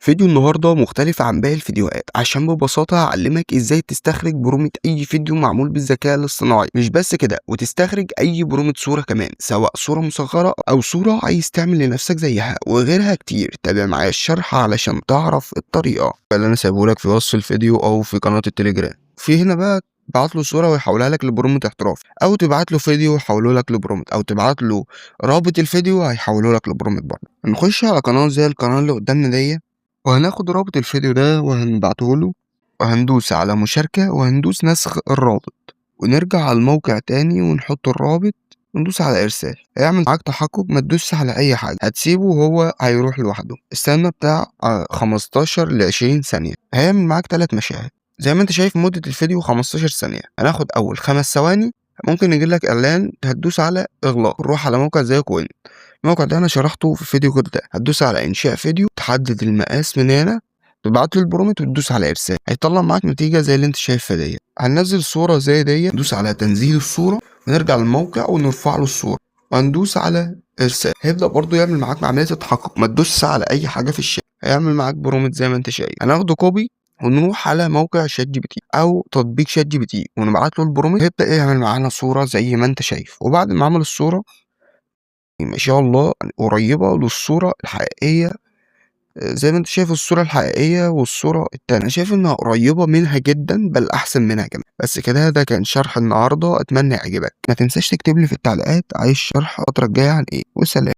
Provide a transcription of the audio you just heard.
فيديو النهارده مختلف عن باقي الفيديوهات عشان ببساطة هعلمك ازاي تستخرج prompt اي فيديو معمول بالذكاء الاصطناعي. مش بس كده، وتستخرج اي prompt صورة كمان، سواء صورة مصغرة او صورة عايز تعمل لنفسك زيها وغيرها كتير. تابع معايا الشرح علشان تعرف الطريقة اللي انا سايبهولك في وصف الفيديو او في قناة التليجرام. في هنا بقى تبعت له صورة ويحولها لك ل prompt احترافي، او تبعت له فيديو ويحوله لك ل prompt، او تبعت له رابط الفيديو هيحوله لك ل prompt برضه. نخش على قناة زي القناة اللي قدامنا دي، وهناخد رابط الفيديو ده وهنبعته له، وهندوس على مشاركة وهندوس نسخ الرابط، ونرجع على الموقع تاني ونحط الرابط وندوس على ارسال. هيعمل معاك تحقق، ما تدوسش على اي حاجة، هتسيبه وهو هيروح لوحده. استنى بتاع 15 ل 20 ثانية، هيعمل معاك 3 مشاهد. زي ما انت شايف مدة الفيديو 15 ثانية، هناخد اول 5 ثواني ممكن يجي لك اعلان، هتدوس على اغلاق. نروح على موقع زي Qwen، الموقع ده انا شرحته في فيديو كده. هتدوس على انشاء فيديو، تحدد المقاس من هنا، تبعت له ال prompt وتدوس على ارسال، هيطلع معاك نتيجة زي اللي انت شايفها دي. هننزل صوره زي دي، ندوس على تنزيل الصورة ونرجع للموقع ونرفع له الصورة وهندوس على ارسال. هيبدا برضو يعمل معاك عملية التحقق، ما تدوسش على اي حاجة في الشات، هيعمل معاك prompt زي ما انت شايف. هناخده copy ونروح على موقع ChatGPT او تطبيق ChatGPT ونبعت له ال prompt، هيبدا يعمل معانا صوره زي ما انت شايف. وبعد ما عمل الصورة ما شاء الله قريبة للصورة الحقيقية، زي ما انت شايف الصورة الحقيقية والصورة التانية، انا شايف انها قريبة منها جدا، بل احسن منها كمان. بس كده، ده كان شرح النهاردة، اتمنى يعجبك. ما تنساش تكتب لي في التعليقات عايز شرح الفترة الجاية عن ايه، وسلام.